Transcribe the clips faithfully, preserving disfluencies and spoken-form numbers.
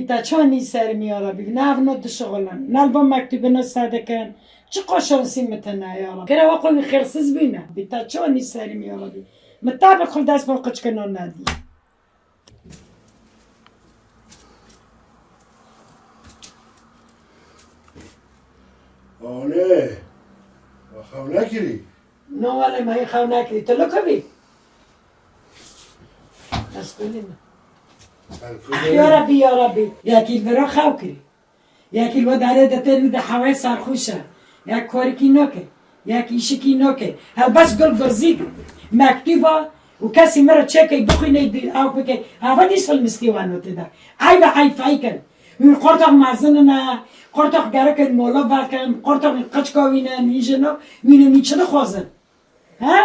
Te çawa nî serî min ya Rabî? Nav no dişixulin. Nal bo mektubino sedikin. Çi qoşonsî mi tine ya Rabî? Kira waqo wî xêrsiz bîne. Bi te çawa nî serî min ya Rabî? Mi tabi xul dest bo qiçkino nedî. Anê, we xew nekirî? No wele me xew nekirî. Tu li ku bî? Ez kulî me. Sen kulî? Ya Rabî, ya Rabî. Yekî li vira xew kirî. Yekî li we darê de tên de hewayê serxweş e. Yek korikî noke. Yek îşikî noke. Helbest gul gozîk. Mektuba û kesî min re çêkey bixwîney di ew bikey. Hava dîs hilmistî wan û tê de. Eyb e, eyb feykin. Hûn qortox mezin in e. Qortox gerek in mola vekin. Qortox qiçka wî ne, nîjino. Wî ne, wî çi dixwazin? He?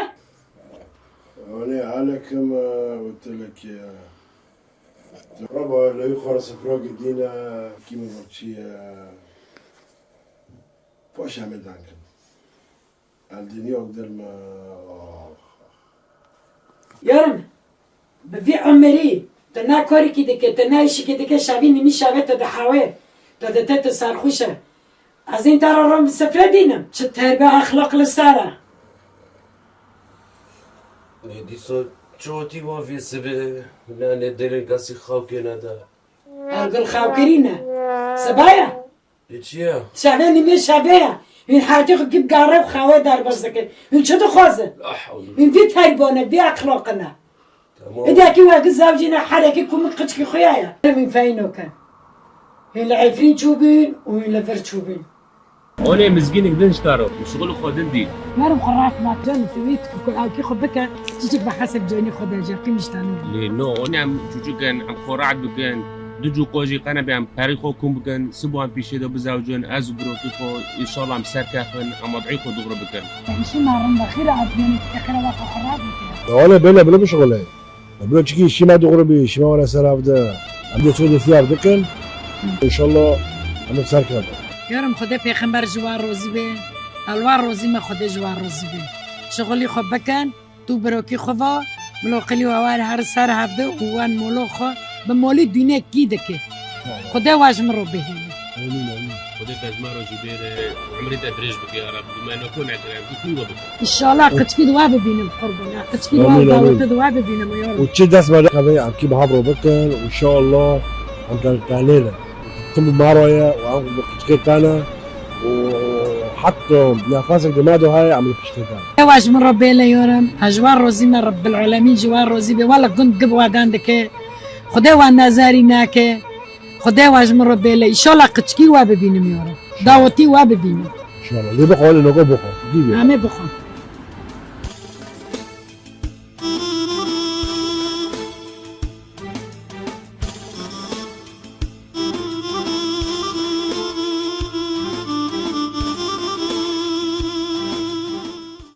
Anê helekim e, û tilekê e. Reba lewî xwe re sifra gidîne, kî min re çi ye? Paş em ê deng kin. El dinya dil me, ax. Yarim, bi vî emirî, tu ne korikî dike, tu ne îşikî dike, şevî nimî şevê tu dihewê, tu dite tu serxweş e. Ez ên te re rom bi sifrê dînim. Çi terbe exlaq li ser e. Ê dîsa çi hatî wa vê sibê, ne, ne dilên kesî xew kê nede. Ergil xew kirîne. Siba ye? Ê çi ye? Şevê nimê şevê ye. Hûn hertî xwe gib gare û xewê derbas dikin. Hûn çi dixwazin? La hewle. Hûn vî terbane, vî exlaqine. Tamam. Hidekî wekî zewcîne herekî ku min qiçkî xuya ye. Min feyno ke. Hûn li Efrîn çûbûn û hûn li vir çûbûn. Onê mizgînik din ji te re, şixul xwe din dî. Werim xwe rahat ma can tu wî ku ewkî xwe bike, çiçik bi heseb canî xwe de je, kim ji te ne. Lê no, onê em çûçik in, em xwe rahat bikin. Du cû qojî qene be em perî xwe kom bikin, sibo em pîşê de bizewcin, ez û birokî xwe, înşallah em serkefin, em wadî xwe dûre bikin. Hemşî ma rin be, xîra etmenî, te xîra wa xwe xwe rahat bike. Wele bêle, bêle bişixule. Bro, çikî şîma dûre bî, şîma were ser ev de. Em dê çû dê fiyav dikin. Înşallah em ê ser kevin. Yarim Xwedê pêxember ji wan rozî be. El wan rozî me, Xwedê ji wan rozî be. Şixulî xwe bikin, tu birokî xwe va, miloqilî we wer her ser hevde û wan molo xwe bi molî dînekî dike. Xwedê we ji min re bihêle. Amîn, amîn. Xwedê te ji me re jî bêre, emrê te dirêj bike ya Reb. Bi me nako nekire, bi kû we bike. Înşallah qiçkî di we bibînim qurban. Ya qiçkî di we, amîn, dawetê di we bibînim ya Reb. Û çi dest me de qebe, em kî bi hev re bikin, înşallah em te tenê de. Tim bi me re ye û em bi qiçkê te ne û heta nefesek di me de heye, em li piştê te ne. Xwedê we ji min re bêle ya Reb. Ez ji wan rozî me, Rebbil Alemîn ji wan rozî be. Wele gund gib we dan dike. Xwedê we nezerî nake. Xwedê we ji min re bêle. Înşallah qiçkî we bibînim ya Reb. Dawetî we bibînim. Înşallah. Lê bixwe, lê noko bixwe. Dî bê. Em ê bixwe.